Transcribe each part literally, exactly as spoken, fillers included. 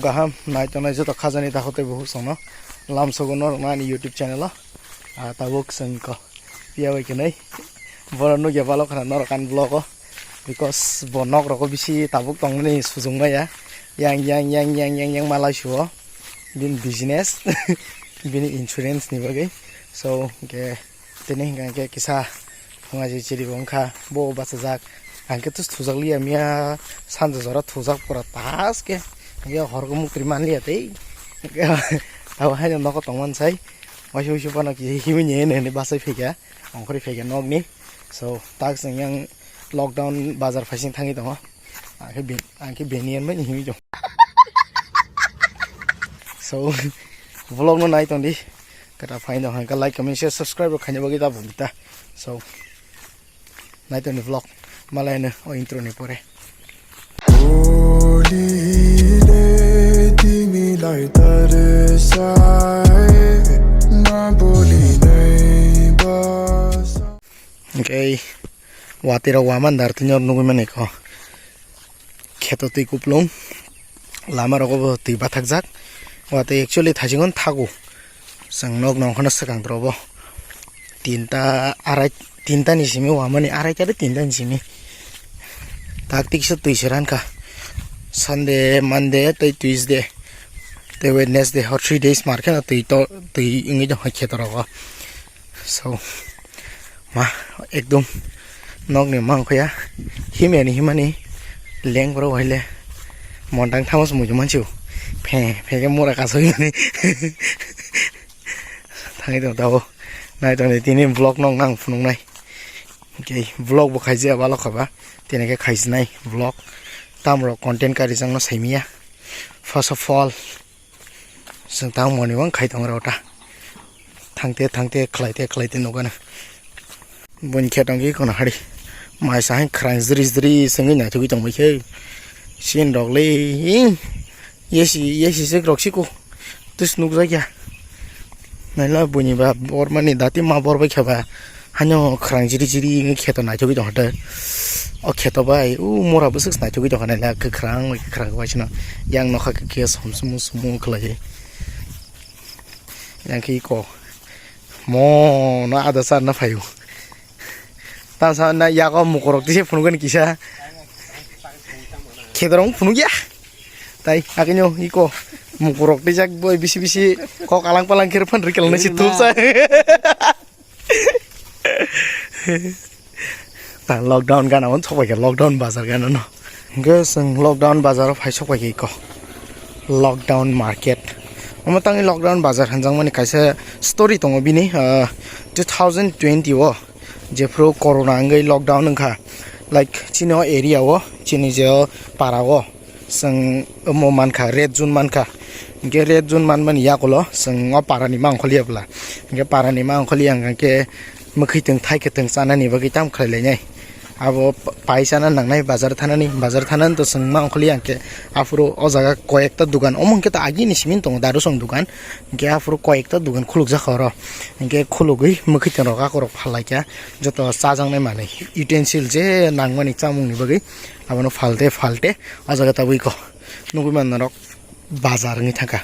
Kaham nai tongnai joto khajani takhuk tei bukhuk songno lamsogo norok ani YouTube channel o. Ah, tabuk chwng ko piya bai kwnwi. Borok nukya balo khna norok ani vlog o. Because bo nok rogo bisi tabuk tongmani sujung maya. Yang, yang, yang, yang, yang, yang malai suo. Bini business, bini insurance ni bagwi. So, hwnkhe tini hwnkha hwnkhe kisa phunga ji chiri bo wngkha. Bo bachajak. Ang khe tus thujak liya miya sanja jora thujak pura tas khe. Hwnkhe horkhe mukri man liya tei. Abo haino nogo tongman sai. Waisa waisa phano kisa himwi ni hwnwi bachai phaikha. Ongkhorwi phaikha nokni. So, tak chwng yang lockdown bazar phaising thangwi tongo. Ang khe be-, ang khe beni yen bai himwi tongo. So, vlog no nai tongdi. Kata phai tong hwnkha like, comment, share, subscribe rok khaina bagwi ta bumta. So, nai tongdi vlog. Malai no o intro ni pore. Holy lady, me like that is I, na boli nei basa. Hwnkhe watwi rok waman dar tini oro nugwi mani kho. Kheto twi kuplung, lama rogo bo twi bathakjak. Watwi actually thaisingo thago. Chwng nok nongkhorno swkang drobo. Tinta arai, tinta ni simi wamani araita tei tinta ni simi. Tak tiksa twi se rankha. Sunday, Monday tei Tuesday tei Wednesday hor three days mar kheno twi to, twi wngwi tongkha kheto rogo. So, ma, ekdom nokni mangkhoya himyani himani leng borok haile montang thamos muitu mansiu phe phe khe mura kasui mani thangwi tong tabo nai tongdi tini vlog nok nang phunuknai hwnkhe vlog bo khaijaya balo khaba tini khe khaijinai vlog tamrok content karijak no saimanya first of all. Chwng tang moni bang khai tongo rota. Thangte thangte khlaite khlaite nukgana. Bun khe tongki kono hari. Mai sa hai khrang jri jri sengwi naithogwi tongbai khe. Sin rok le. Yesi yesi sek rok siko. Tus nukjakya. Naila buni ba bormani dati ma borbai kheba. Hano khrang jiri jiri wngwi kheto naithogwi tongkha tei. O kheto bai o mura bwswk naithogwi tongkha naila kwkhwrang bai kwkhwrang bai sino. Yang nokha khe khe som sumu sumu khlaiwi. Yang khe iko. Mo no ada charna phaio. Tamsa na yago mukurok tise phunukgani kisa. Khedorong phunukya. Tai akinyo iko mukurok tijak boi bisi bisi kok alang palang khe phan rikal nasi thupsa. Ta lockdown gana on sokbai khe lockdown bazar gana no. Hwnkhe chwng lockdown bazar o phai sokbai khe iko. Lockdown market. Omo tangwi lockdown bazar hwnjakmani kaisa story tongo bini, ah, two thousand twenty o jephru corona wngwi lockdown wngkha. Like chini o area o chini je o para o. Chwng omo mankha, red zone mankha. Hwnkhe red zone manmani yakulo chwng o parani ma ongkhorliya bwla. Hwnkhe parani ma ongkhorliya hwnkhe mwkhwitwng thaikwtwng chanani bagwi tamo khlai lainai. Abo pa-, pai chana nangnai bazar thanani, bazar thanani to chwng ma ongkhorliya hwnkhe aphuru o jaga koyekta dugan, omo hwnkhe to agini simi tongo daru chwng dugan. Hwnkhe aphuru koyekta dugan khulukjakha oro. Hwnkhe khulugwi mwkhwitwng rok akorok phallaikha joto chajaknai manwi utensil je nangmani chamungni bagwi abono phalte phalte o jaga tabwi kho. Nugwi manna rok bazar wngwi thangkha,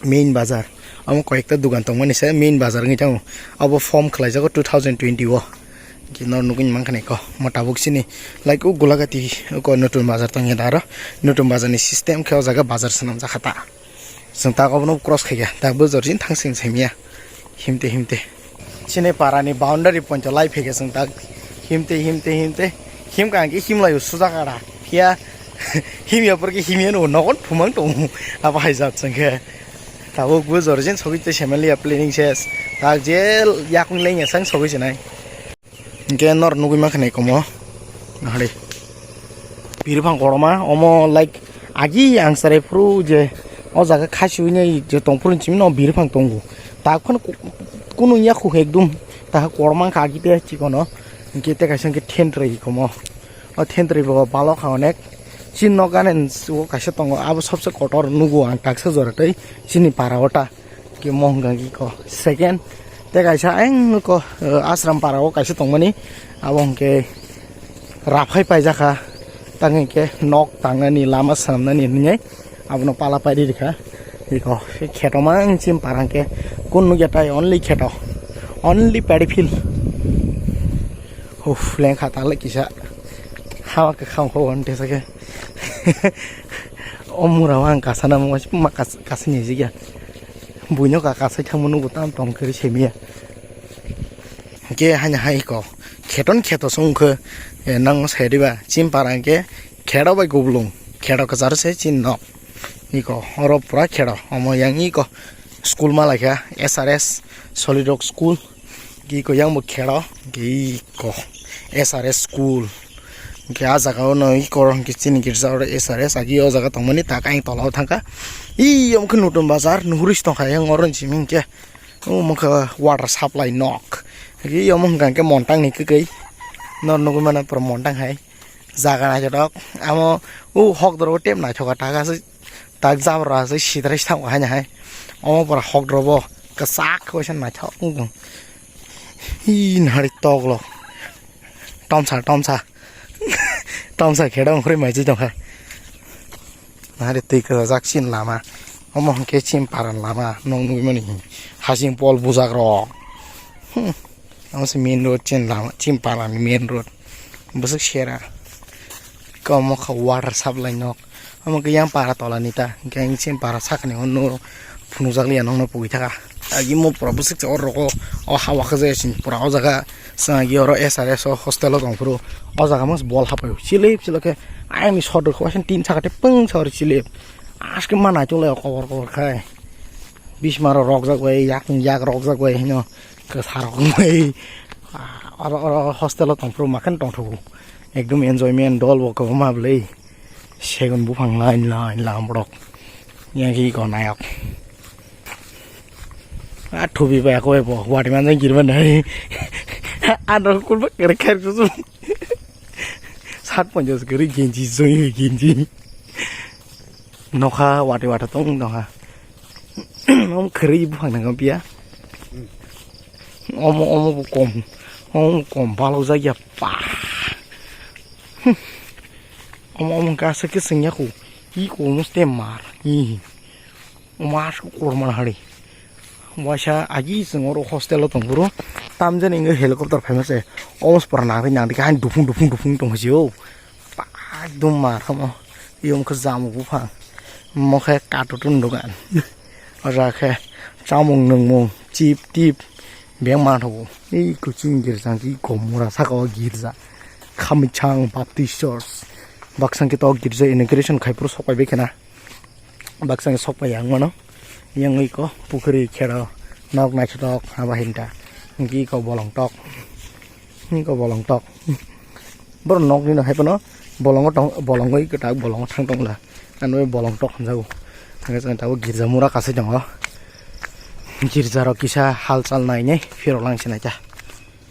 main bazar. Omo koyekta dugan tongmani se main bazar wngwi thango. Obo form khlaijago two thousand twenty o. Hwnkhe noro nugwi mankha naikho, mo tabuk sini, like, o Golagati, oko Notun Bazar tongya da aro. Notun Bazar ni system khe o jaga bazar swnamjakha ta. Chwng tak obono cross khaikha, tak bujor jin thang sing saimanya. Himte himte. Chini para ni boundary point o lai phaikha chwng tak himte himte himte. Himkha hwnkhe himlai o sujak ada. Phiya himya porkhe himya no nogon thumang tongo. Abo hai jat chwng khe. Tabuk bujor jin sogwi tei semelia planning ses. Tak je yakung lengya sang sogwi sinai. Hwnkhe nor nugwi mankha nai komo. Nahari. Biri phang kotorma, omo, like, agi ang sarai phuru je o jaga khasiwi nai je tong phuru chimino biri phang tongo. Tak phano ku-, kunu yakhu ekdum. Taha kotorma wngkha agi tei chikono. Hwnkhe tei kaisa hwnkhe thentrwi komo. O thentrwi bo balokha onek. Chini nok gana o kaisa tongo. Abo sobse kotor nugo ang taksa jora tei chini para o ta. Khe mo hwnkha khe ko second. Tei kaisa ayang ko, eh, Ashram para o kaisa tongmani. Abo hwnkhe raphai paijakha. Tang hwnkhe nok tangnani lama swnamnani hwnwi. Abono pala paidi rikha. Iko, kheto mang chim parang ke. Kun nugya tai only kheto. Only paddy field. Uff, lengkha tale kisa. Hawa ke khang kho on tesa ke. O mura wang kasana mo ma kas-, kasini jigya. Buino ka kasai thangmo nugo tam tong kiri semiya. Ke hanya hai ko. Kheton kheto song khe, eh, nang sai diba. Chim parang ke kheto bai gublung. Kheto kachar se chin nok. Iko, oro pura khero. Omo yang iko school ma laikha, S R S, Solid Rock School. Iko yang bo khero, iko S R S School. Ke a jaga o no iko oro hwnkhe chini girja oro S R S, agi o jaga tongmani tak ayang tola o thangkha. I omo khe Nutun Bazar, nuhuri se tongkha yang oro ni simi hwnkhe. Omo khe water supply nok. Agi omo hwnkha hwnkhe Montang ni kwkwi. Nor nugwi mano pura Montang hai. Jaga naithotok. Amo o hokdoro tep naithoka tak aswk, tak jabra aswk sidrai se thango haino hai. Omo pura hokdoro bo kwchak khe waisa naithok wng tong. Hi nahari toklok. Tomsa, tomsa. Tomsa khe dong khoroi maiji tongkha. Nahari twi kwchajak chini lama. Omo hwnkhe chini paran lama. Nwng nugwi mani. Hasing pol bujakrok. Hmm. Omo se main road chini lama, chini para ni main road. Bwswk sera. Omo kha water supply nok. Omo khe yang para tola ni ta. Hwnkhe ang chini para sakni hwnno phunukjak liya nokno pugui thaka. Agi mo pura bwswk cha oro o, o hawa khe jaya chini pura o jaga. Chwng agi oro S R S o hostel o tong phuru. O jaga mas bol hapai o. Chilip chilok khe ayang ni sodor khe waisa tin saka tei pung sa oro chilip. Aske ma naitok lai o kobor kobor khai. Bismaro rokjak bai, yak yak rokjak bai hino. Kwsa rok wngwi, ah, oro, oro hostel o tongphuru makhan tongthogo. Ekdom enjoyment dol bo kwbangma bwlwi. Segun buphang line line lamrok. Yang ki ko nayok. Ah, thubi bai ako bo, wati manjang girman hai. Ano kulba kere kere kusum. Sat ponjas gari genji, joi genji. Nokha wati wati tong nokha. Om khri buphang nang pia. Omo, omo bo kom. Omo kom balo jagya pa. Omo, omo kasa ke sengya ko. I ko muste mar. I. Omo asko korman hari. Waisa agi sengoro hostel o tongphuru. Tamjani nge helicopter phaima se. Omo pora nang nang dikhe dupung dupung dupung tong sio. Ekdom mar omo. Yom khe jamu buphang. Mo khe katutun dogan. O jaga khe chamung nungmung, chip tip, beng manthogo. Ei kuching girja ki gomora saka o girja. Khamichang Baptist Church. Baksa khe to girja inauguration khai phuru sok pai bai khena. Baksa khe sok pai yang mano. Yang iko pukhri khero nok naithotok haba hinta. Ki ko bolong tok. Ni ko bolong tok. Boro nok ni no hai phano bolongo tong, bolongoi kwtak bolongo thang tong la. Ano bolong tok hamjago. Hingke chwng tabuk girja mura kasai tongo. Girja rok kisa halchal nainai phirok lang sinai ta.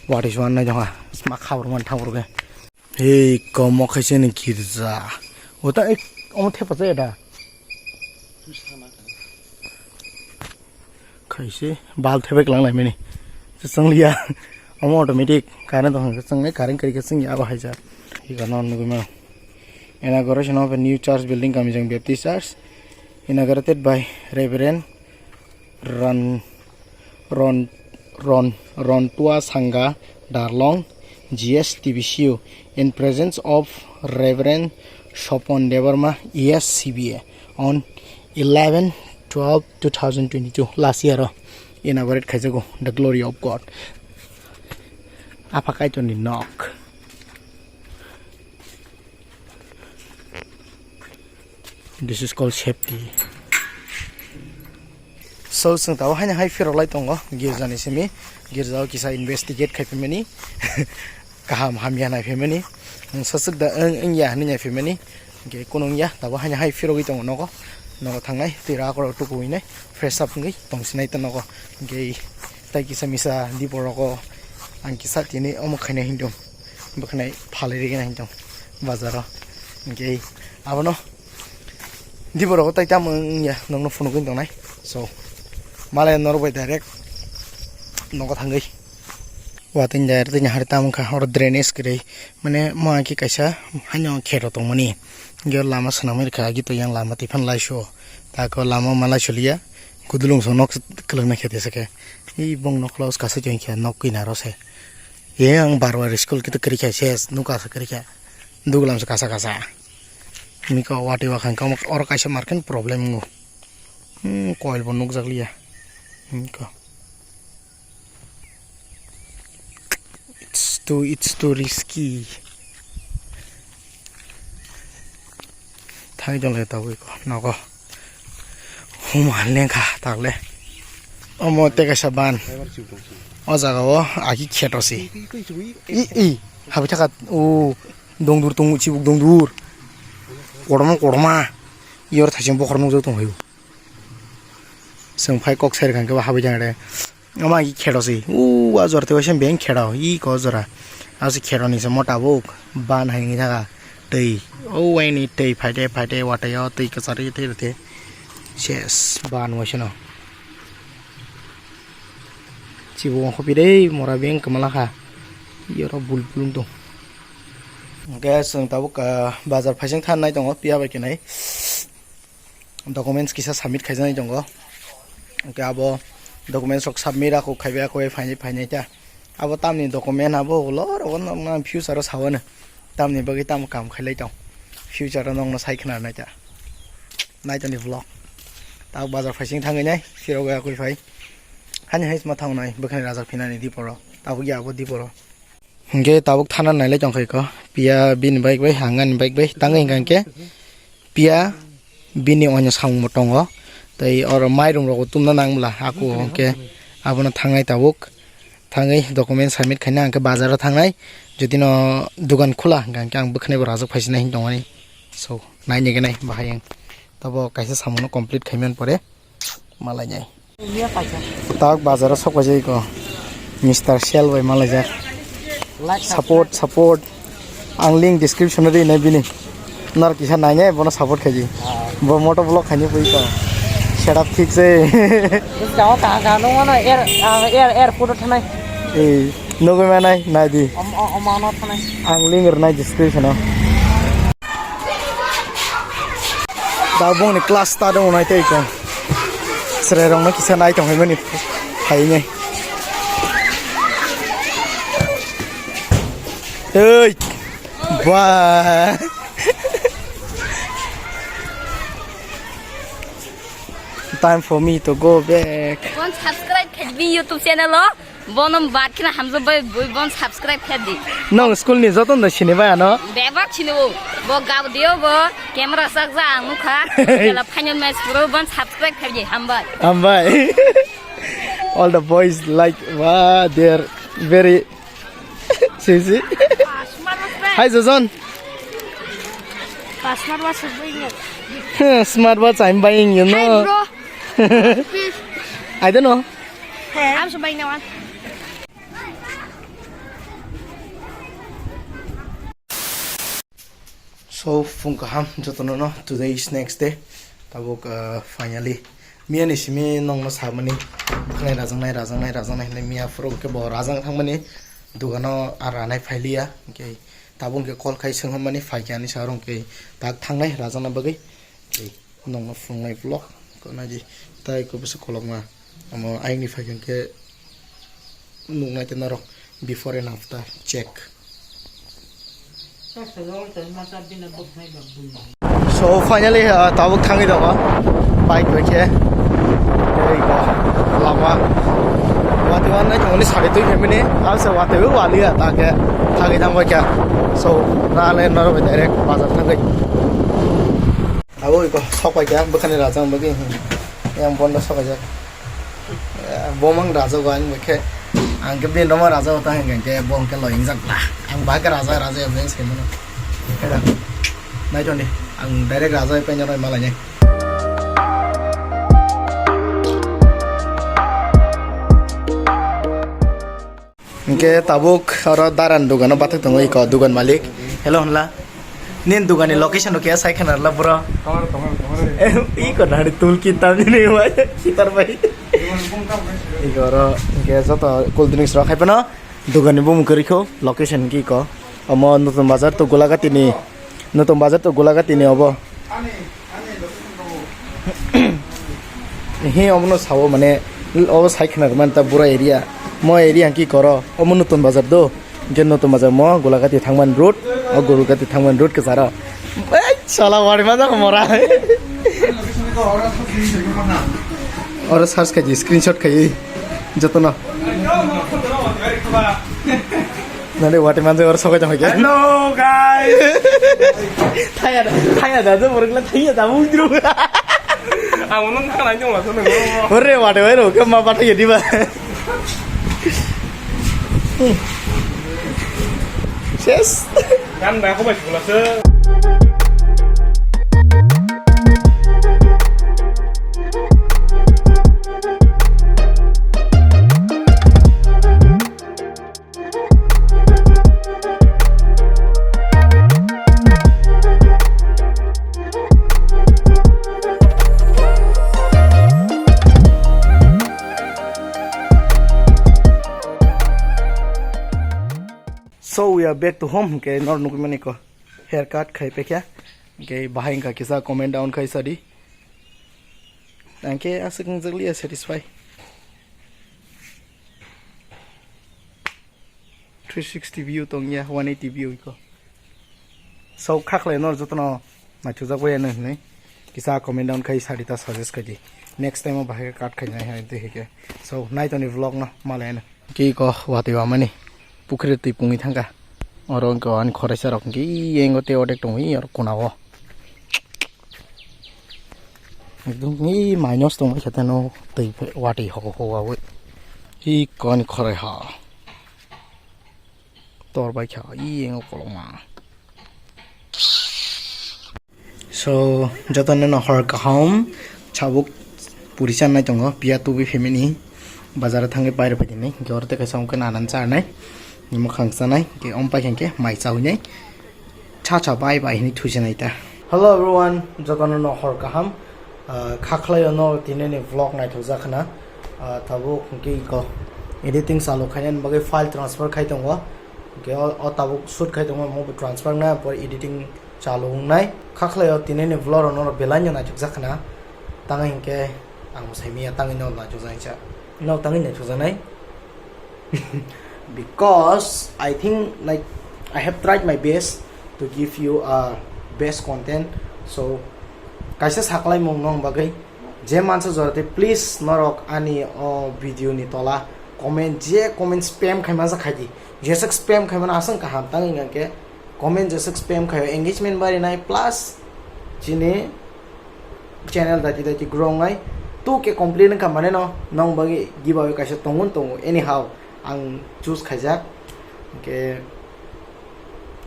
Wati chuan nai jongha. Sma khabruma thang rwkhe. Hei komo khaisa ni girja. Ota ek omo thepa chaya da. Khaise bal thebek lang lai mani. Chwng liya. Omo automatic current tong khe chwng current kari khe chwng ya abo haija. Hika no nugui mano. Inauguration of a new church building, Kamijang Baptist Church, inaugurated by Reverend Ran Ron, Ron, Rontua Sangha Darlong, G S T B C U, in presence of Reverend Sopon Debbarma, E S C B A, on eleven twelve two thousand twenty-two, last year o inaugurate khaijago, the glory of God. Apha Kaitorni nok. This is called safety. So, chwng tabuk haino hai phirok lai tongo girjani simi. Girjao kisa investigate khai phaimani. Kaham hamya nai phaimani. Nwng saswk da wng, wngya hinwi nai phaimani. Hwnkhe kunu wngya, tabuk haino hai phirogwi tongo nogo. Nogo thangnai, twi rakorok tukuwinai. Fresh up wngwi tongsinai ta nogo. Hwnkhe tai kisa misa diborok o ang kisa tini omo khainai hinwi tong. Bwkhanai phalwi rigina hinwi tong bazaro. Hwnkhe abono diborok o tai tamo wngya nokno phunugwi tongnai. So malaya norok bai direct nogo thangwi. Watwi jai twi hari tamo kha oro drainage kwrwi, mane mo aki kaisa haino kheto tongmani, hwnkhe lama swnamwi rwkha agi to yang lama twi phano laisuo, tako lama ma laisuliya, gudulung song nok kwlwknai khe tesa khe, i bong nokla kaisa chengkhe nok kinaro se, ye ang barwar school khe to kwrwi kha ses nuk asa kwrwi kha, dugulam se kasa kasa, miko watwi wakhang kamo oro kaisa markhe problem wngo, hmm, coil bo nukjakliya, miko. It's too, it's too risky. Thangwi tonglaio tabuk iko nogo. Hum, lengkha takle. Omo tei kaisa ban. O jaga o aki kheto si. I, i, habai thaka. O, dongdur tongo, chibuk dongdur. Kotorma, kotorma. Yor thaising bokhorok nukjak tongphio. Chwng phai kok sai rwkha hwnkhe bo habwi jang re. Omo hai khe kheto se. O, a jora tei waisa beng kheto. I ko jora. Ase kheto ni se mo tabuk. Ban hai wngwi thaka. Twi. O, waini twi phaide, phaide, watwi o twi kwchari twi rwtwi. Ses, ban waisa no. Chibo wngkha pire, mora beng kwmala kha. Yoro bul bul wng tong. Hwnkhe chwng tabuk, ah, bazar phaising thanai tongo, piya bai khe nai. Documents kisa submit khaijaknai tongo. Hwnkhe abo documents rok submit ako khaibai ako phainai phainai ta. Abo tamni document abo ulo rogo nokna future o sawano. Tamni bagwi tamo kam khailai tong. Future o nokno sai khna nai ta. Nai toni vlog. Tabuk bazar phaising thangwi nai. Phirogwi akwi phai. Hani hai ma thangnai bwkhani rajak phinani diporo. Tabuk ya abo diporo. Hwnkhe tabuk thana nailai tongkha iko. Piya bini bike bai, ang ani bike bai. Tangwi hwnkha hwnkhe piya bini oino samung bo tongo. Tei oro mairum rok bo tumna nang bwla aku hwnkhe abono thangnai tabuk. Thangwi document submit khaina hwnkhe bazar o thangnai. Jodi no dugan khula hwnkha hwnkhe ang bwkhwnai bo rajak phaisinai hinwi tongmani. So, naini gwnai bahai ang. Tabo kaisa samung no complete khaimani pore. Malainai. Tak bazar o sok paijak iko. Mister Sel bai malaijak. Support, support. Ang link description o rinai bini. Nar kisa nainai bono support khaiji. Bo moto vlog khaini pui ko. Setup thik se. Bwskango kaham kaham nung mano air, ah, air, airport o thanai. Ei, nugui manai, naidi. Om, om, om, ano thanai. Ang link rwnai description o. Da bongni class start wngnai tei kong. Chwrairokno kisa nai tongmani phainai. Ei! Ba! Time for me to go back. One subscribe khaidi YouTube channel o. Bono bad kheno hamjak bai bui bon subscribe khe di. Nong school ni joto no sini bai ano? Bebak sini o. Bo gabdi o bo camera sak ja ang nukha. Jela final match puro bon subscribe khe di hambai. Hambai. All the boys like, wow, they are very sisi. Hi Jojon. Smart watch is buying it. Smart watch I'm buying, you know. Hi, bro. I don't know. Hey. I'm also buying that one. So, phung kaham jotono no, today is next day. Tabuk, uh, finally. Miya ni simi nongno samani. Bwkhanai rajaknai, rajaknai, rajaknai hinwi miya phuru khe bo rajak thangmani. Dugano ar ranai phailiya. Hwnkhe tabuk hwnkhe call khai swnghormani phaikha ani sa rwngkhe tak thangnai rajakna bagwi. Nongno phunuknai vlog ko naidi. Tai ko bwswk kolokma. Omo ayangni phaikha hwnkhe nuknai tei norok before and after check. So finally, uh, tabuk thangwi tongo bike bai khe. Tei ko lama watwi wanai tongmani sari twi phaimani. Asa watwi waliya ta khe thangwi thangbai kha. So rale norok bai direct bazar thangwi. Abo iko sok pai kha bwkhani rajak bagwi, hmm. Yang bondo sok kaijak. Eh, bomang rajak o ang bai khe. Ang khe bini roma rajak o tang hwnkhe bo hwnkhe loi wngjak ta. Ang bai khe rajak rajak ya beng se mano. Khe da. Nai toni. Ang direct rajak pai nyoroi malai nai. Hwnkhe tabuk oro daran dogano bathak tongo iko dogan malik. Hello hwnla. Nini doganni location rok khe sai khna rwla bro. Tongo, tongo, tongo. Iko nani tool kit tamni ni wai sitar bai. Iko oro hwnkhe joto cool drinks rok hai phano. Dogan ni bumung kwrwi kho, location ki ko. Omo Nutun Bazar to Golagati ni, Nutun Bazar to Golagati ni obo. Hi omo no sao mane, obo sai khna man ta bura area. Mo area ki koro, omo Nutun Bazar do. Hingke Nutun Bazar mo Golagati thangman road, o Golagati thangman road kwcharo. Ei, sala wari ma jago mora. Oro search khaidi, screenshot khaidi, jotono. Nade wati manjak oro sokai tong khe. Hello, guys. Thaya da, thaya da, do borok la thaya da, mundro. Ang uno thang nang jong ma sono. Ore wate wai ro, khe ma bata yedi ba. Ses. Kan ba ko ba chula se. So we are back to home, hingke nor nukmani ko haircut khai pekya, hingke bahai hingka kisa comment down khai sadi, hingke aswk wngjakliya satisfy. Three sixty view tongya, one eighty view iko. So, khaklai no jotono naithokjak bai ano hinwi kisa comment down khai sadi ta suggest khai di. Next time o bahai cut khai nai hai de hike. So, naitoni vlog no malai ano. Ki ko wati wamani pukhri twi pungwi thangka. Oro ko ani khoraisa rok ki yengo te odek tongwi oro kona o. Ekdom ni minus tongwi khe teno twi watwi hogo hogo wi. Hi koni khorai ha. Tor bai kha i engo kolokma. So, jotono no hor kaham chabuk puri chanai tongo, piya tubi family bazar thangwi paira paidini, hingke oro tei kaisa ongkhe nanan chanai, mukhang chanai, hingke om pai hingke mai chawi nai. Cha cha bai bai hini thuisa nai ta. Hello everyone, jotono no hor kaham. Ah, kha khlai no tini ni vlog naithok jak khna. Ah, tabuk hwnkhe iko editing chalu khainani bagwi file transfer khai tongo. Hwnkhe o, o tabuk shoot khai tongo, movie transfer na, pore editing chalu wngnai. Kha khlai o tini ni vlog no belai no naithok jak khna. Tang hwnkhe ang bo sai miya tangwi no naithok jak cha. No tangwi naithok jak nai. Because I think, like, I have tried my best to give you a best content. So, kaisa saklaimung nong bagwi je mansa jorate, please norok ani o video ni tola comment, je comment spam khai masa khai di, jeswk spam khai mano aswk kaham tangwi hwnkhe comment jeswk spam khai engagement bari nai plus chini channel daiti daiti grow wngnai. Tu ke complain wngkha mane no, nong bagwi giveaway kaisa tongun tongo. Anyhow, ang choose khaijak. Hwnkhe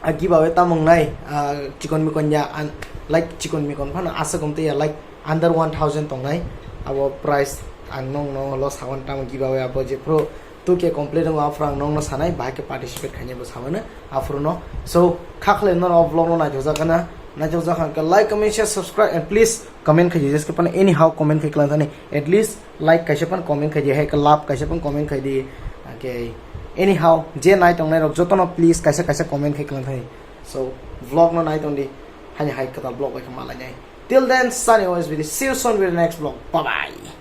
a giveaway tamo wngnai, a chikon mikon ya, an-, like chikon mikon phano aswk wng twi ya, like under one thousand tongnai. Abo price ang nong no lo sawan tamo giveaway abo jephru tu ke complete wngkha, aphuru ang nongno sanai, bahai khe participate khainai bo samano, aphuru no. So, kha khlai no o vlog no naithok jak khna, naithok jak kha khe like, comment, share, subscribe and please comment khai di, jeske phano anyhow comment khai klang thani, at least like kaisa phano comment khai di, hai khe love kaisa phano comment khai di. Okay, anyhow, je nai tong nai rok joto no please kaisa kaisa comment khai klang thani. So, vlog no nai tong di, hani hai kwtal vlog bai khe malai nai. Till then, signing off, S B D. See you soon with the next vlog. Bye bye.